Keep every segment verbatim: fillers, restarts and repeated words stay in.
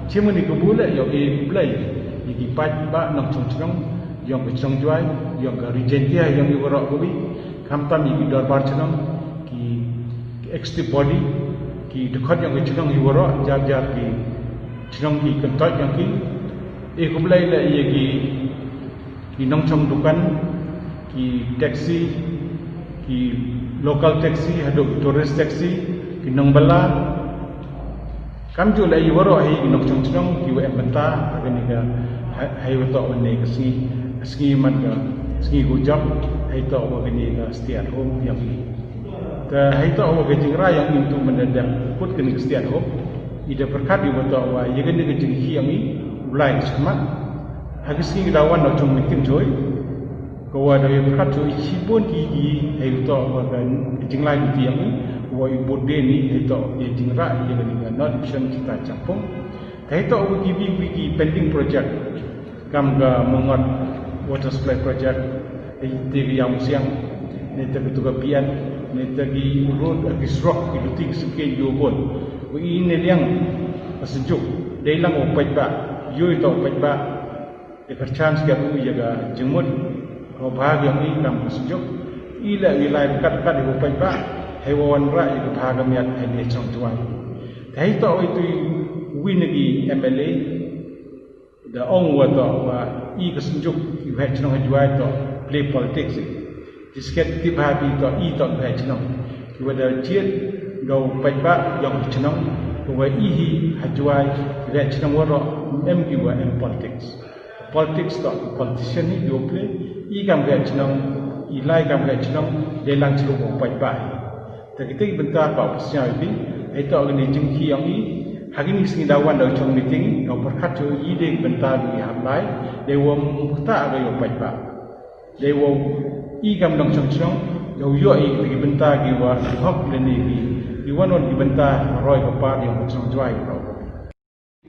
Chimuni ka bu le yow e khublei ya ki paidbah nongchong chnong yong ka chnong Jwai, yong ka Ri Jaiñtia, yong i waroh kawi, khamtam ya ki dorbar chnong, ki, ki executive body, ki dkhot yong ka chnong i waroh, jar jar ki chnong ki kyntoit yong ki. E khublei le ya ki ki nongchong dukan, ki taxi, ki local taxi, hadooh ki tourist taxi, ki nongbylla. Kamjooh le i waroh hi ki nongchong chnong ki wa em bynta ha kani ka, ha, heiwa toh wa ne ka sngi, sngi man ka, sngi ka jop, hei toh wa kani ka stay at home yong i. Te hei toh wa ka jingrah yong i tu man da dep kut kani ka stay at home, i da pyrkhat i wa toh wa ya kani ka jingkhih yong i u lai ka chakhmat. Ha ka sngi ka daw wan da chong meeting choi, ka wa da ya pyrkhat choi i chibun ki, ki hei toh wa ka jinglai ki yong i, wa i bud de ni hei toh ya jingrah ya kani ka North Eviction Chitai Changpung. Te hei toh wa ki wi, wi ki pending project. Kam ka Mongod Water Supply Project, hei te ka Yawmusiang, ne te ka Tuka Piat, ne te ki road, ki surok, ki luti, ki sukei, yow bun. Wa i ne liang ka Synjuk, dei lang wa paidbah, yow i toh paidbah, ya ka chance ka u ya ka jingmut, ka bha ka yong i kam ka Synjuk, i le i lai kat kat ya ka paidbah, hei wa wanrah ya ka bha ka miat, hei ne chnong Jwai. Te hei toh wa i tu wi na ki M L A, da ong wa toh wa i ka Synjuk, i waheh chnong ha Jwai toh play politics. Jiskhet tip ha phi toh i toh waheh chnong ki wa da jied da u paidbah yong ka chnong, ka wa i hi ha Jwai, waheh chnong waroh em ki wa em politics. Politics toh politician hi ki wa play, i kam waheh chnong, i lai kam waheh chnong, dei lang chirup wa paidbah. Te kite ki bynta ka u pynsñiaw i phi, hei toh kani jingkhih yong i, ha kani sngi daw wan da chong meeting, daw pyrkhat choi i de ki bynta ki hap lai, dei wa mukta ka yow paidbah. Dei wa i kam nongchong chnong, yow yoh i kite ki bynta ki wa hok lane ki, ki wan wan ki bynta roi ka par yong ka chnong Jwai ka.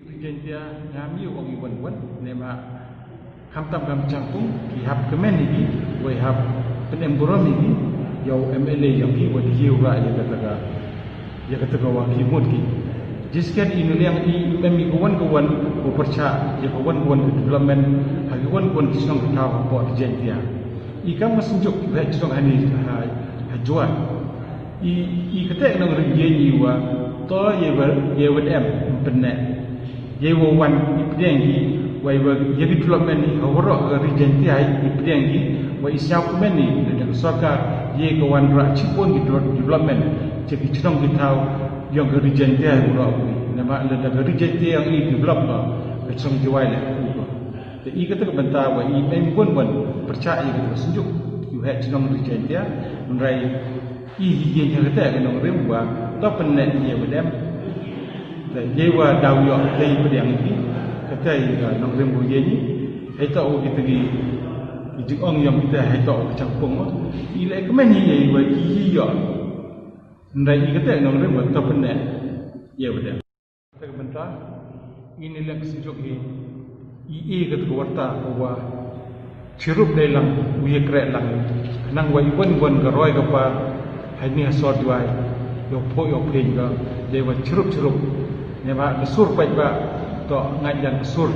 Ri Jaiñtia ngam yoh ong i wan wan, ne ma khamtam kam Changpung, ki hap kmen hi ki, wei hap pynemburom hi ki, yow M L A yong ki, wa da yow rah ya kata ka, ya kata ka wa ki mut ki. Jiskhet i ne liang i em i ka wan ka wan, ka pyrchah ya ka wan ka wan ka development ha ki wan ka wan ki chnong ki thaw hapoh Ri Jaiñtia. I kam ka Synjuk, waheh chnong hani ha, ha Jwai. I, i kate nongrim yei ni wa toh ye wa, ye wa em pynne. Ye wa wan i pdiang ki, wa i wa ya ki development ni ha waroh ka Ri Jaiñtia i pdiang ki, wa i sñiaw kmen ni da ka sorkar ye ka wanrah chibun ki development cha ki chnong ki thaw yong ka Ri Jaiñtia ha waroh ki. Namar lada ka Ri Jaiñtia yong i develop ka, ka chnong Jwai le ku ka. Te i kata ka bynta wa i em bun bun pyrchah ya kata ka Synjuk, i waheh chnong Ri Jaiñtia, hynrei i hi yeng ha kata ka nongrim wa toh pynne ye wa dem. Te ye wa daw yoh te i pdiang i, kata i ka nongrim wa yeng i, hei toh wa kite ki, ki jingong yong kite hei toh wa ka Changpung ma. I le kmen hi ye wa ki hi yoh. Hynrei i kata ka nongrim wa toh pynne ye wa dem. Te ka bynta, i ne liang ka Synjuk hi, i e kata ka warta ka wa chirup dei lang, u ye kreh lang. Khnang wa i wan wan ka roi ka par, hani ha sor Jwai, yow phoh yow pheiñ ka, dei wa chirup chirup. Ne ma ka sur paidbah, toh ngait jan ka sur,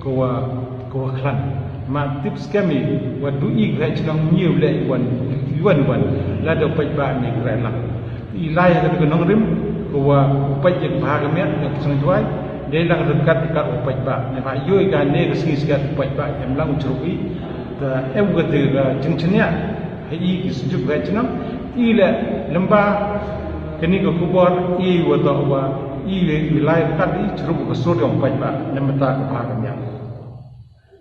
ka wa, ka wa khlan. Ma tip skhem i, wa du i waheh chnong ñiew le i wan, i wan wan, lada paidbah ne kreh lang. I lai ha kata ka nongrim, ka wa u pait ya ka bha ka miat, ya ka chnong Jwai, dei lang ryngkat ryngkat u paidbah. Ne ma yoh i ka ne ka sngi skat u paidbah, em lang u chirup i, te em kata ka jingchaniah, ha i ki Synjuk waheh chnong, i le lymba, kani ka khubor, i wa toh wa, i le i lai ryngkat i chirup ka sur yong u paidbah, ne mata ka bha ka miat.